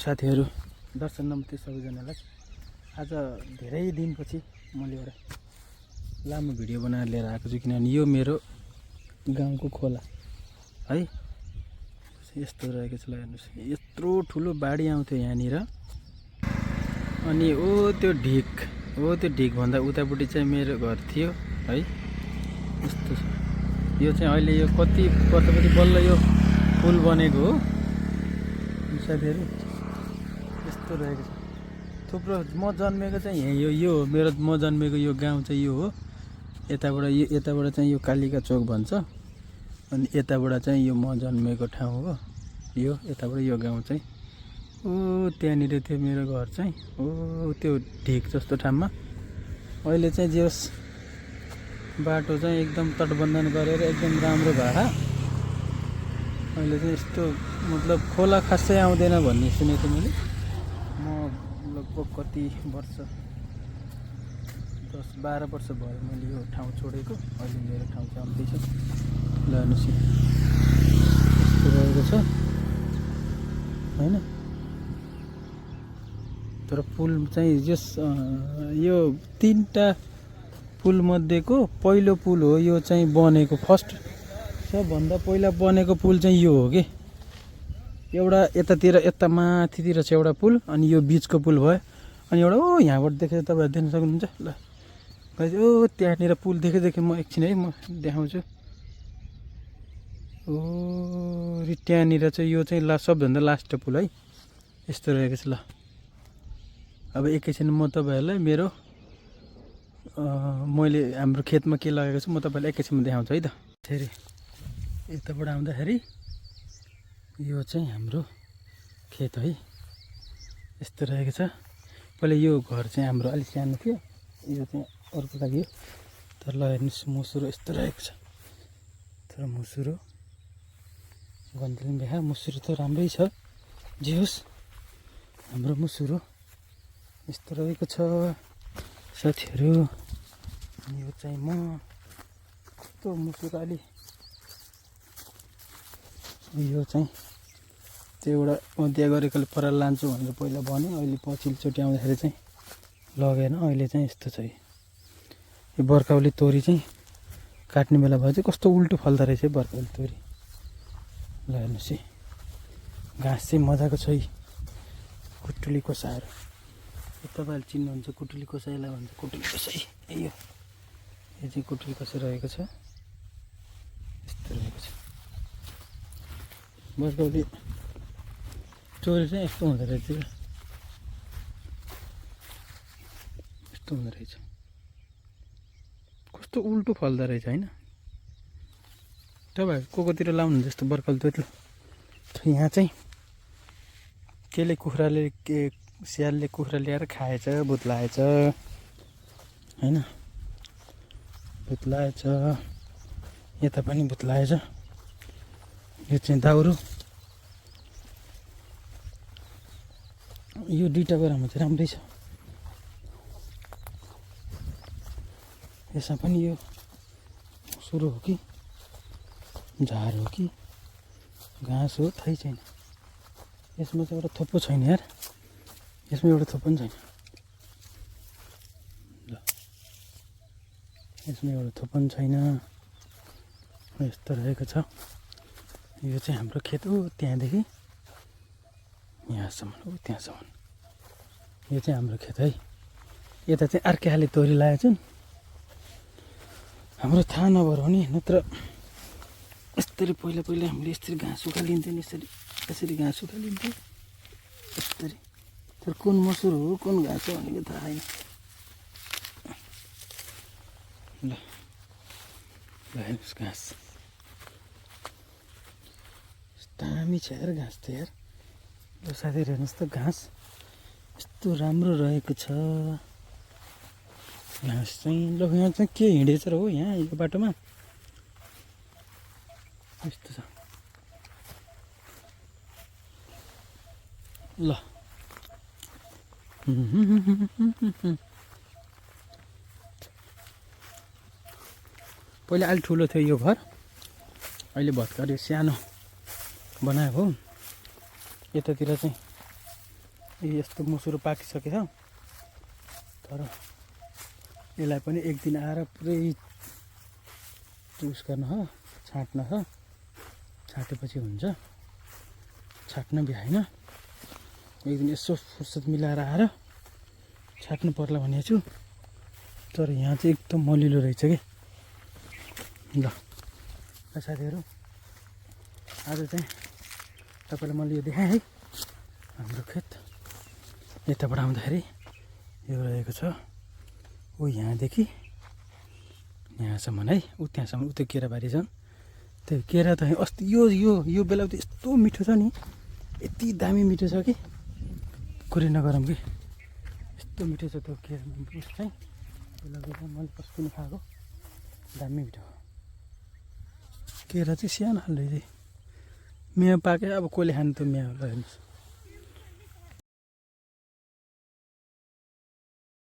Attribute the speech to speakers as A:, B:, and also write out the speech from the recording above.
A: साथीहरू दर्शन नमस्ते सबैजनालाई। आज धेरै दिनपछि मैले एउटा लामो भिडियो बनाएर लिएर आएको छु, किनभने यो मेरो गाउँको खोला है। यस्तो रहेको छ, ल हेर्नुहोस्, यत्रो ठुलो बाढी आउँथ्यो यहाँनिर। अनि त्यो ढिकभन्दा उतापट्टि चाहिँ मेरो घर थियो है। यस्तो छ, यो चाहिँ अहिले यो कति वर्षपछि बल्ल यो पुल बनेको हो साथीहरू। यस्तो रहेको छ, थुप्रो। म जन्मेको चाहिँ यही यो हो, मेरो म जन्मेको यो गाउँ चाहिँ यो हो। यताबाट चाहिँ यो कालिका चोक भन्छ, अनि यताबाट चाहिँ यो म जन्मेको ठाउँ हो यो। यताबाट यो गाउँ चाहिँ त्यहाँनिर थियो मेरो घर चाहिँ, त्यो ढिक जस्तो ठाउँमा। अहिले चाहिँ जे होस्, बाटो चाहिँ एकदम तटबन्धन गरेर एकदम राम्रो भएर अहिले चाहिँ यस्तो, मतलब खोला खासै आउँदैन भन्ने सुनेको मैले। म लगभग कति वर्ष, 10-12 वर्ष भयो मैले यो ठाउँ छोडेको। अहिले मेरो ठाउँ चाहिँ आउँदैछ। ल हेर्नुहोस्, यस्तो रहेको छ होइन। तर पुल चाहिँ यो 3टा पुल मध्येको पहिलो पुल हो यो चाहिँ बनेको। फर्स्ट सबभन्दा पहिला बनेको पुल चाहिँ यो हो कि। एउटा यता माथितिर छ एउटा पुल, अनि यो बिचको पुल भयो। अनि एउटा यहाँबाट देखेर तपाईँहरू देख्न सक्नुहुन्छ। ल त्यहाँनिर पुल देखेँ म एकछिन है, म देखाउँछु। त्यहाँनिर चाहिँ यो चाहिँ सबभन्दा लास्ट पुल है। यस्तो रहेको छ। ल अब एकैछिन म तपाईँहरूलाई मेरो मैले हाम्रो खेतमा के लगाएको छु म तपाईँलाई एकैछिनमा देखाउँछु है त। फेरि यताबाट आउँदाखेरि यो चाहिँ हाम्रो खेत है। यस्तो रहेको छ। पहिला यो घर चाहिँ हाम्रो अलिक सानो थियो, यो चाहिँ अर्को लागि। तर ल हेर्नुहोस्, मुसुरो यस्तो रहेको छ। तर मुसुरो गन्धले देखा, मुसुरो त राम्रै छ, जे होस् हाम्रो मुसुरो यस्तो रहेको छ साथीहरू। यो चाहिँ म कस्तो मुसुरो अलि, यो चाहिँ त्यो एउटा अध्यय गरेकोले पराल लान्छु भनेर पहिला भने, अहिले पछिल्लोचोटि आउँदाखेरि चाहिँ लगेन। अहिले चाहिँ यस्तो छ। यो बर्खाउली तोरी चाहिँ काट्ने बेला भयो चाहिँ कस्तो उल्टो फल्दो रहेछ बर्खाउली तोरी। ल हेर्नुहोस् है, घाँस चाहिँ मजाको छ है। कुटुली कोसाएर, तपाईँहरूले चिन्नुहुन्छ कुटुली कोसाइलाई भन्छ, कुटुली कोसाइ यो चाहिँ कुटुली कोसाइ रहेको छ। यस्तो रहेको छ बर्खाउली तोरी चाहिँ। यस्तो हुँदो रहेछ, यस्तो हुँदो रहेछ, कस्तो उल्टो फल्दो रहेछ होइन। तपाईँहरू कोतिर लाउनुहुन्छ जस्तो बर्खाउली तोरी। यहाँ चाहिँ केले स्यालले कुखुरा ल्याएर खाएछ, भुत्लाएछ होइन, भुत्लाएछ। यता पनि भुत्लाएछ। यो चाहिँ दाउरो। यो 2टा गरामा चाहिँ राम्रै छ। यसमा पनि यो सुरु हो कि झार हो कि घाँस हो थाहै छैन। यसमा चाहिँ एउटा थोप्पो छैन यार, यसमा एउटा थोप्पो पनि छैन। ल यसमा एउटा थोप्पो पनि छैन। यस्तो रहेको छ। यो चाहिँ हाम्रो खेत हो, त्यहाँदेखि यहाँसम्म, त्यहाँसम्म। यो चाहिँ हाम्रो खेत है। यता चाहिँ अर्कै खाले तोरी लगाएको छन्, हाम्रो थाहा नभएर हो नि। नत्र यसरी पहिला हामीले यसरी घाँस उखालिन्थ्यो नि, यसरी घाँस उखालिन्थ्यो यसरी। तर कुन मसुर हो कुन घाँस हो भनेको थाहा छैन। ल हेर्नुहोस् घाँस दामी छ यार, घाँस त यार। ल साथीहरू हेर्नुहोस् त, घाँस यस्तो राम्रो रहेको छ घाँस चाहिँ। ल यहाँ चाहिँ के हिँडेछ र हो यहाँ यो बाटोमा, यस्तो छ। ल पहिला अलि ठुलो थियो यो घर, अहिले भर्खर यो सानो बनाएको हो। यतातिर चाहिँ यस्तो मुसुरो पाकिसकेछ तर यसलाई पनि एक दिन आएर पुरै उस गर्न हो छाट्न हो छाटेपछि हुन्छ छाट्न भ्याएन एक दिन यसो फुर्सद मिलाएर आएर छाट्नु पर्ला भनेको छु तर यहाँ चाहिँ एकदम मलिलो रहेछ कि ल साथीहरू आज चाहिँ तपाईँलाई मैले यो देखाएँ है हाम्रो खेत यताबाट आउँदाखेरि यो रहेको छ ऊ यहाँदेखि यहाँसम्म है ऊ त्यहाँसम्म उतै केराबारी छन् त्यो केरा त अस्ति यो बेला त यस्तो मिठो छ नि यति दामी मिठो छ कि कुरै नगरौँ कि यस्तो मिठो छ त्यो केरा उस चाहिँ बेलाको चाहिँ मैले कस्तो पनि खाएको दामी मिठो केरा चाहिँ सानो हाल्दै चाहिँ म्याउ पाके अब कसले खानु त म्याउ ल हेर्नुहोस्